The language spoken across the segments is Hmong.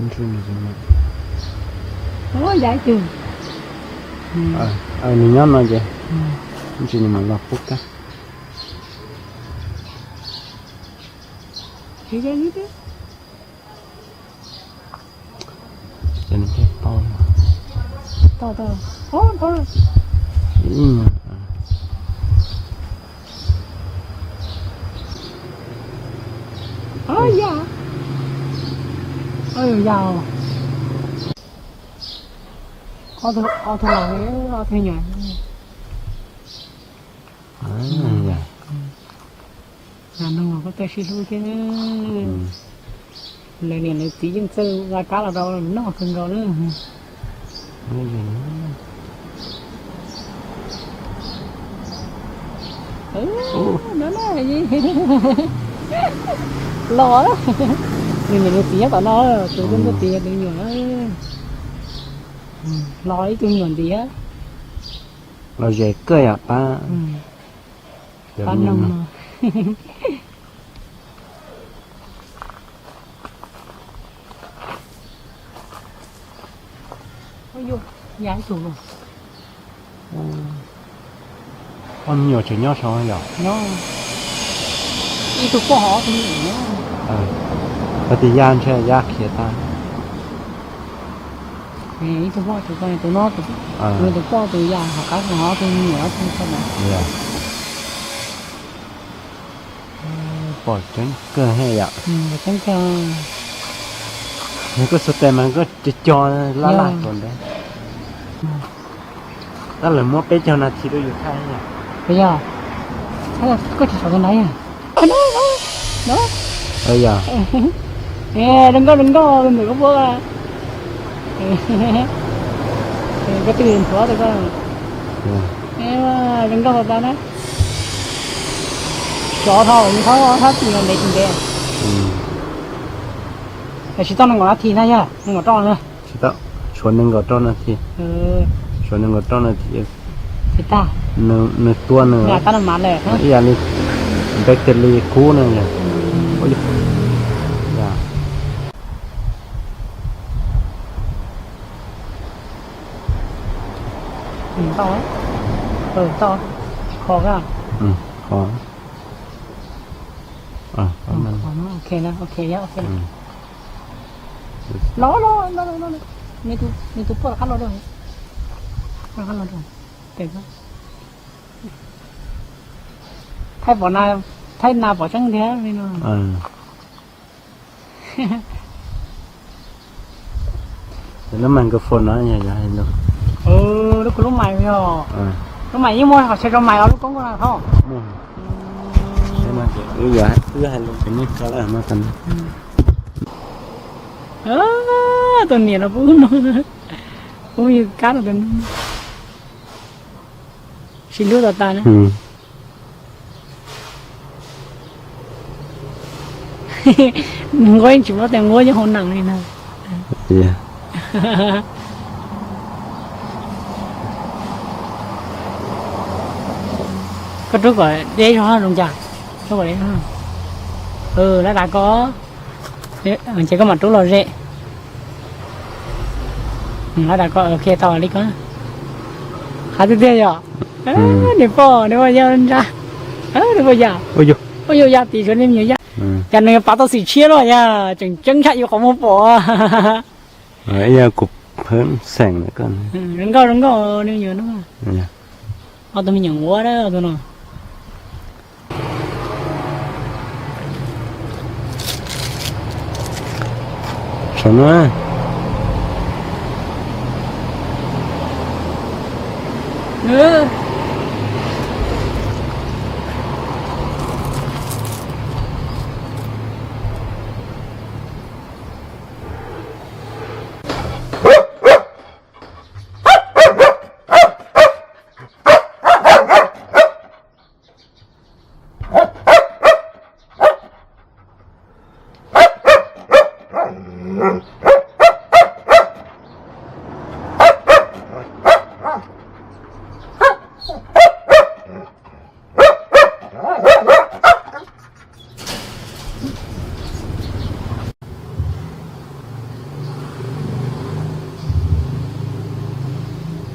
Ntsuj no ces, nws nyob no ces, ntsis nws mam los pub kab. Ces nws thiaj tau. Tau, tau. Ib nyuag. Ov, yam. Ov, yam. Ob tug, ob tug laus, ob tug nyuam. Yam no koj tau sib hlub thiab. Lawv niam lawv txiv yeej txawj ua kab los rau noj kawg nkaus na. Los, nws niam nws txiv nyob tom no, tus ntuj ntuj txiv yog tus nyuam. Los ib tug nyuam ntiav. Los zes kawg yom, pab, pab noog no. Ob me nyuam tseem nyob saud yom? Nyob. Ib tug poj hov tus me nyuam. Tau tias yaj ntshe yaj khiav tag. Ib tug poj tus, tus no, tus poj tus yam hauv qab hov tus me nyuam tseem nyob. Pom tseeb kawg thiab yom. Tseeb kawg. Yog koj xav tes mas koj cog cog laj laj tuaj ntawd. Tab lawv muab peb caug nas this rau yus thaij yom. Yog, koj tsis tso tus ntawd yog. Yog. Zoo nkauj zoo nkauj tus ntxim koj puab. Koj twb nthuav rau koj. Zoo nkauj tau na. Tsov dhau, nws thab thab tsis ntev tsis ntev. Tam sim txog nees nkaum nas this na yog, nees nkaum rau na. Tsis tau, tshuav nees nkaum rau nas this. Tshuav nees nkaum rau nas this. Nws tua nws ib yam li battery kub na yog. Tau, tau, kho koj. Kho. Ok, ok, ok. Los, los, los, los, los. Nws tus poj rov qab los rau. Rov qab los rau. Thaij pom na, thaij na pom tseeb thiab li no. Lub microphone no yog, yog lub, lub kuv lub mais yog. Lub mais yeej muaj qhov chaw rau mais los lub koob ko na thaub. Wb hais lus ces nej kho lawm no tas. Tus niam no pub no, pub yus kab rau tus no. Sib hlub tas tas na. Nquab yeej tsis muab tej nquab nyob hauv nees li na. Koj rub kom deb zog zoo cas. Rub kom deb zog. Lab dav koj. Ces koj mam rub los ze. Lab dav koj, ok, tau li koj. Qab tiag tiag yom. Niam pog, niam pog yaj ntsa. Niam pog yaj. Ua yog yaj tim suav niam yaj. Cas nws pav tau xim tshiab los yog tseem ceeb tshaj yus qhov muag pom. Ib yam kuv pheej xeem lawm koj. Zoo nkauj zoo nkauj me nyuam no. Ob tug me nyuam nquab tus no. Saum no.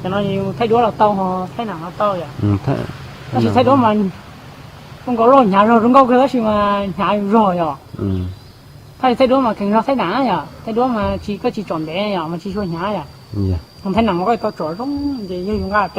Cov no yus thaij duab los tau, ho thaij nam los tau yom. Tab sis thaij duab mas zoo nkaus los hnyav zog zoo nkauj kawg tab sis mas hnyav zog yom. Thaij thaij duab mas kheev zog thaij nam yom, thaij duab mas tsis, koj tsis tsom ntev yom mas tsis tshua hnyav yom. Thaij nam mas koj tau tsom zoo ces yog yus nqa peb.